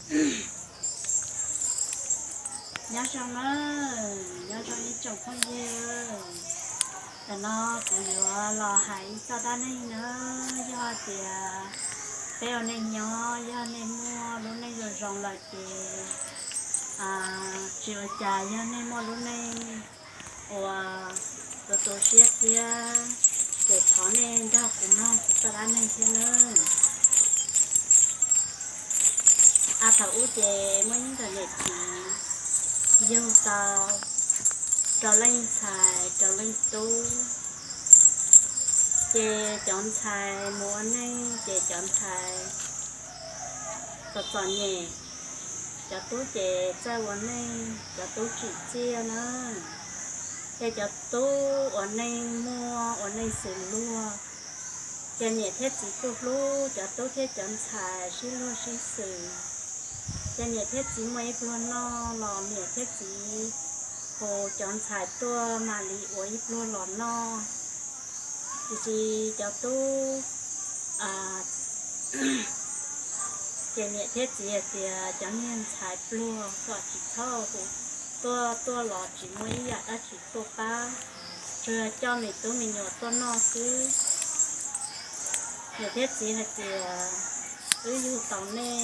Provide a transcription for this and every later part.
Nyob zoo na, nyob zoo ib tsoom phooj ywg. Tam no kuv yuav los hais ib txoj dab neeg na. Yog tias peb ua neej nyob, yog nej muaj lub neej zoo zoo lawm ces tsis ua cas, yog nej muaj lub neej uas tu tu siab thiab ces thov nej nrog kuv mloog kuv txoj dab neeg thiab nawb. A, thaum ub ces muaj ib nkawm niam txiv yug tau rau leej ntxhais rau leej tub. Ces cov ntxhais mus ua neej ces cov ntxhais txom txom nyem, cov tub ces txawj ua neej, cov tub tsim txiaj na. Ces cov tub ua neej muaj ua neej xws luag, ces niam thiab txiv kuj hlub cov tub thiab cov ntxhais sib luag sib xws. Ces niam thiab txiv muaj ib pluag noj los niam thiab txiv hu cov ntxhais tuaj mam li ua ib pluag los noj. Tiam sis cov tub, ces niam thiab txiv hais tias cov niag ntxhais pluag kom tsis txhob hu tuaj, tuaj los tsis muaj ib yam dab tsi tuaj pab, tsuas yog coj me tub me nyuam tuaj noj xwb. Niam thiab txiv hais tias wb yug tau nej,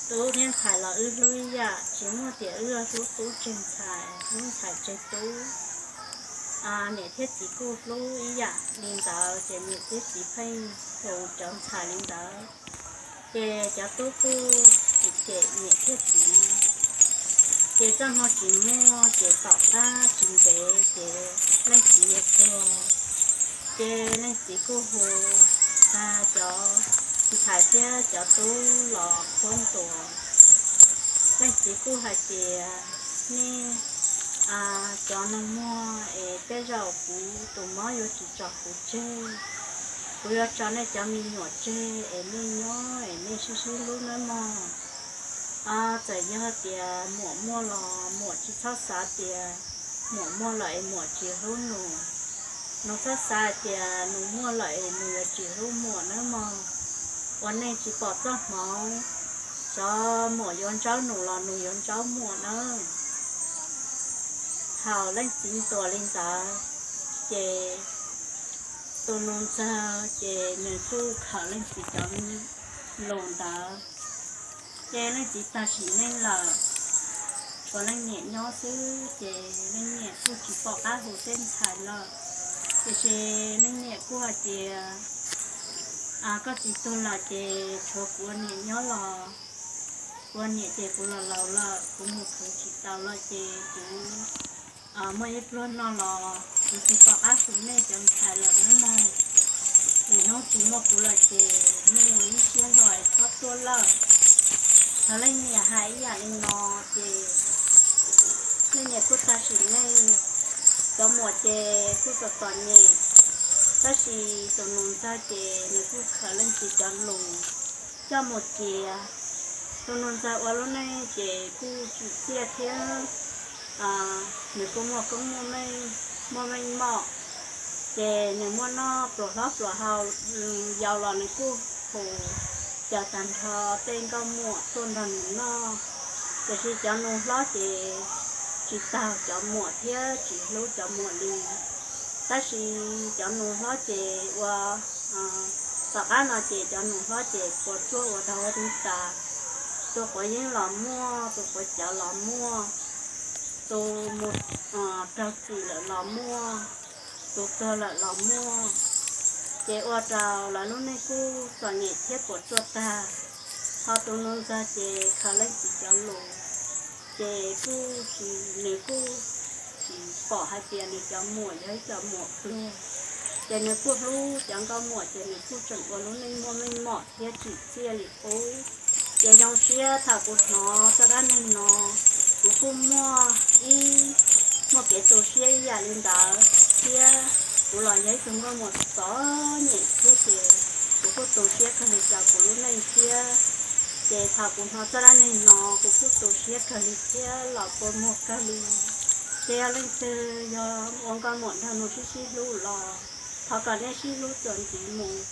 tub thiab ntxhais los wb hlub ib yam, tsis muaj tias wb hlub tub tseg ntxhais, hlub ntxhais tseg tub. Niam thiab txiv kuj hlub ib yam li ntawd, ces niam thiab txiv pheej hu cov ntxhais li ntawd. Ces cov tub kuj tsis cem niam thiab txiv. Ces txoj hmoo tsis muaj ces tom qab tsis ntev ces leej txiv yuav tuag. Ces leej txiv kuj hu tag cov ntxhais thiab cov tub los qhuab ntuas. Leej txiv kuj hais tias nej cov neeg muag es tej zaum kuv tus mob yuav tsis tso kuv tseg. Kuv yuav tso nej cov me nyuam tseg es nej nyob es nej sib sib hlub nawb mog. Txawm yog tias muam muaj los muam tsis txhob xav tias muam muaj lawm es muam tsis hlub nus. Nus txhob xav hais tias nus muaj lawm es nus yuav tsis hlub muam nawb mog. Ua neej tsis pom txoj hmoov, xyov muam yuav ntsaub nus los nus yuav ntsaub muam nawb. Thaum leej txiv ntuas li ntawd, ces tus nus ntxawg ces nws kuj khaws leej txiv cov lus ntawd. Ces leej txiv tag sim neej lawm, tshuav leej niam nyob xwb, ces leej niam kuj tsis pom qab hu tej ntxhais lawm. Tiam sis leej niam kuj hais tias, koj txiv tuag lawm ces tshuav kuv ua niam nyob los, kuv ua niam ces kuv los laus lawm, kuv mus khwv tsis tau lawm ces kuv muaj ib pluag noj los kuv tsis pom qab hu nej cov ntxhais lawm nawb mog. Lwm hnub tsis muaj kuv lawm ces nej ua ib siab nto es txhob tuaj lawm. Thaum leej niam hais ib yam li no ces leej niam kuj tag sim neej. Cov muam ces kuj txom txom nyem, tab sis tus nus ntxawg ces nws kuj khaws leej txiv cov lus coj mus cia. Tus nus ntxawg ua lub neej ces kuj tsim txiaj thiab, nws kuj muaj koob muaj meej, muaj meej mom, ces nws muaj noj pluas hlob pluas hau, yau los nws kuj hu caw tag nrho tej nkauj muam tuaj nrog nws noj. Tiam sis cov nus hlob ces tsis taug cov muam thiab tsis hlub cov muam li. Tab sis cov nus hlob ces ua, tom qab no ces cov nus hlob ces puas tsuaj ua rau ua tug tas, tus quav yeeb los muaj, tus quav cawv los muaj, tus mus raug txim lawm los muaj, tus tuag lawm los muaj. Ces ua rau lawv lub neej kuj txom nyem thiab puas tsuaj tag. Ho tus nus ntxawg ces khaws leej txiv cov lus, ces kuj tsis, nws kuj tsis pom hais tias nws cov muam yog ib cov muam pluag. Ces nws kuj hlub cov nkauj muam, ces nws kuj tseem ua lub neej muaj meej mom thiab tsim txiaj li qub. Ces zoo siab thaum kuv hnov txoj dab neeg no, kuv kuj muaj ib, muaj kev tu siab ib yam li ntawd thiab. Kuv los yog ib tug nkauj muam txom nyem thiab ces kuv kuj tu siab kawg li rau kuv lub neej thiab. Ces thaum kuv hnov txoj dab neeg no kuv kuj tu siab kawg li thiab los kua muag kawg li. Ces yog leej twg yog ua nkauj muam nrog nus sib sib hlub los thov kom nej sib hlub txuas ntxiv mus.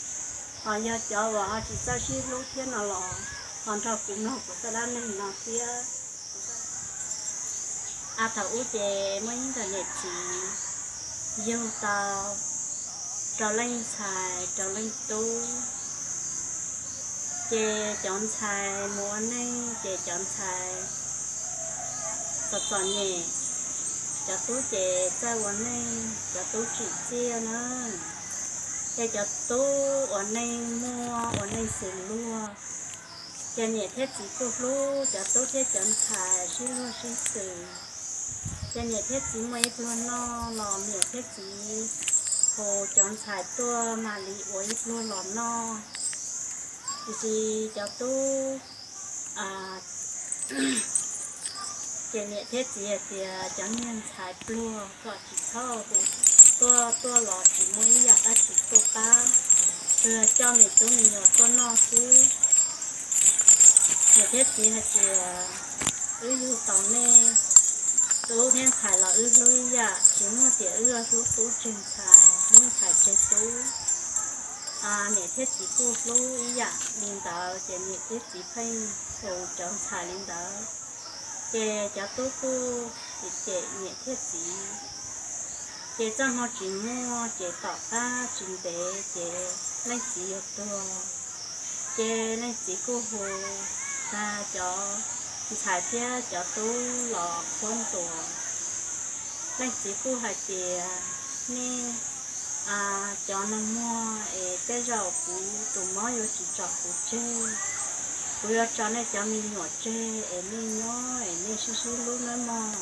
Ho yog cov uas ho tsis txawj sib hlub thiab no los ho nrog kuv mloog kuv txoj dab neeg no thiab. A, thaum ub ces muaj ib nkawm niam txiv yug tau rau leej ntxhais rau leej tub. Ces cov ntxhais mus ua neej ces cov ntxhais txom txom nyem, cov tub ces txawj ua neej, cov tub tsim txiaj na. Ces cov tub ua neej muaj ua neej xws luag, ces niam thiab txiv kuj hlub cov tub thiab cov ntxhais sib luag sib xws. Ces niam thiab txiv muaj ib pluag noj los niam thiab txiv hu cov ntxhais tuaj mam li ua ib pluag los noj. Tiam sis cov tub, ces niam thiab txiv hais tias cov niag ntxhais pluag kom tsis txhob hu tuaj, tuaj los tsis muaj ib yam dab tsi tuaj pab, tsuas coj me tub me nyuam tuaj noj xwb. Niam thiab txiv hais tias wb yug tau nej, tub thiab ntxhais los wb hlub ib yam, tsis muaj tias wb hlub tub tseg ntxhais, hlub ntxhais tseg tub. Niam thiab txiv kuj hlub ib yam li ntawd, ces niam thiab txiv pheej hu cov ntxhais li ntawd. Ces cov tub kuj cem niam thiab txiv. Ces txoj hmoo tsis muaj, ces tom qab tsis ntev ces leej txiv yuav tuag. Ces leej txiv kuj hu tag cov ntxhais thiab cov tub los qhuab ntuas. Leej txiv kuj hais tias, nej cov neeg muag es tej zaum kuv tus mob yuav tsis tso kuv tseg. Kuv yuav tso nej cov me nyuam tseg es nej nyob es nej sib sib hlub nawb mog.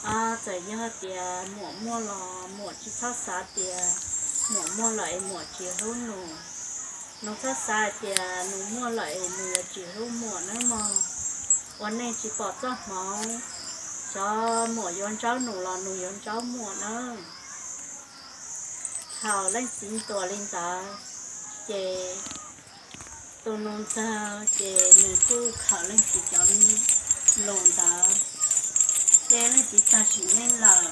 Txawm yog tias muam muaj los muam tsis txhob xav tias muam muaj lawm es muam tsis hlub nus. Nus txhob xav hais tias nus muaj lawm es nus yuav tsis hlub muam nawb mog. Ua neej tsis pom txoj hmoov, xyov muam yuav ntsaub nus los nus yuav ntsaub muam nawb. Thaum leej txiv ntuas li ntawd, ces tus nus ntxawg ces nws kuj khaws leej txiv cov lus ntawd. Ces leej txiv tag sim neej lawm,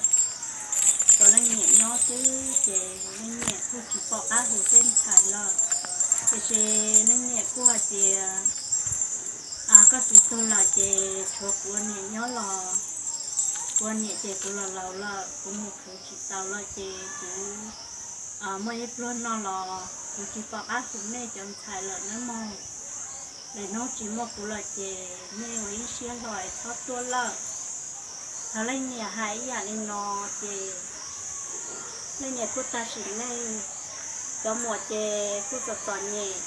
ua leej niam nyob xwb ces leej niam kuj tsis pom qab hu tej ntxhais lawm. Tiam sis leej niam kuj hais tias, koj txiv tuag lawm ces tshuav kuv ua niam nyob los, kuv ua niam ces kuv los laus lawm, kuv mus khwv tsis tau lawm ces kuv muaj ib pluag noj los kuv tsis pom qab hu nej cov ntxhais lawm nawb mog. Lwm hnub tsis muaj kuv lawm ces nej ua ib siab hlo es txhob tuaj lawm. Thaum leej niam hais ib yam li no ces leej niam kuj tag sim neej. Cov muam ces kuj txom txom nyem,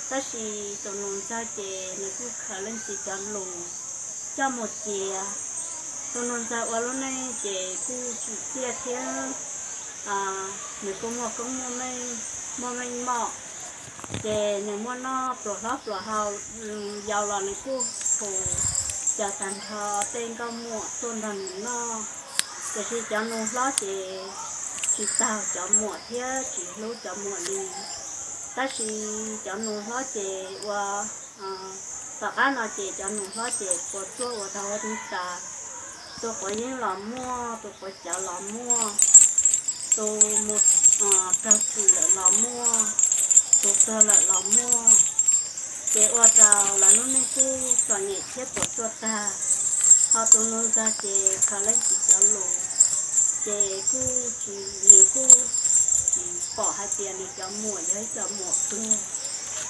tab sis tus nus ntxawg ces nws kuj khaws leej txiv cov lus coj mus cia. Tus nus ntxawg ua lub neej ces kuj tsim txiaj thiab, nws kuj muaj koob muaj meej, muaj meej mom, ces nws muaj noj pluas hlob pluas hau, yau los nws kuj hu cov tag nrho tej nkauj muam tuaj nrog nws noj. Tiam sis cov nus hlob ces tsis taug cov muam thiab tsis hlub cov muam li. Tab sis cov nus hlob ces ua, tom qab no ces cov nus hlob ces quav tsuaj ua tau huab tib tas, tus quav yeeb los muaj, tus quav cawv los muaj, tus mus raug txim lawm los muaj, tus tuag lawm los muaj. Ces ua rau lawv lub neej kuj txom nyem thiab quav tsuaj tag. Ho tus nus ntxawg ces khaws leej txiv cov lus, ces kuj tsis, nws kuj tsis pom hais tias nws cov muam yog ib cov muam pluag.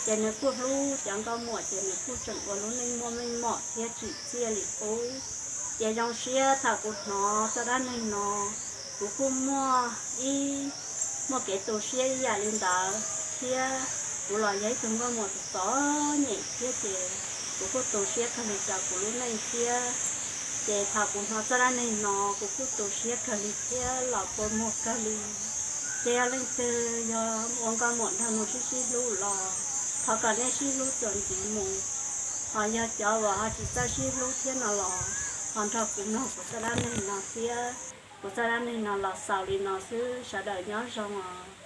Ces nws kuj hlub cov nkauj muam ces nws kuj tseem ua lub neej muaj meej mom thiab tsim txiaj li qub. Ces zoo siab thaum kuv hnov txoj dab neeg no, kuv kuj muaj ib, muaj kev tu siab ib yam li ntawd thiab. Kuv los yog ib tug nkauj muam txom txom nyem thiab ces kuv kuj tu siab kawg li rau kuv lub neej thiab. Ces thaum kuv hnov txoj dab neeg no kuv kuj tu siab kawg li thiab los kua muag kawg li. Ces yog leej twg yog ua nkauj muam nrog nus sib sib hlub los thov kom nej sib hlub txuas ntxiv mus. Ho yog cov uas ho tsis txawj sib hlub thiab no los ho nrog kuv mloog kuv txoj dab neeg no thiab. Kuv txoj dab neeg no los xaus li no xwb, sawv daws nyob zoo os.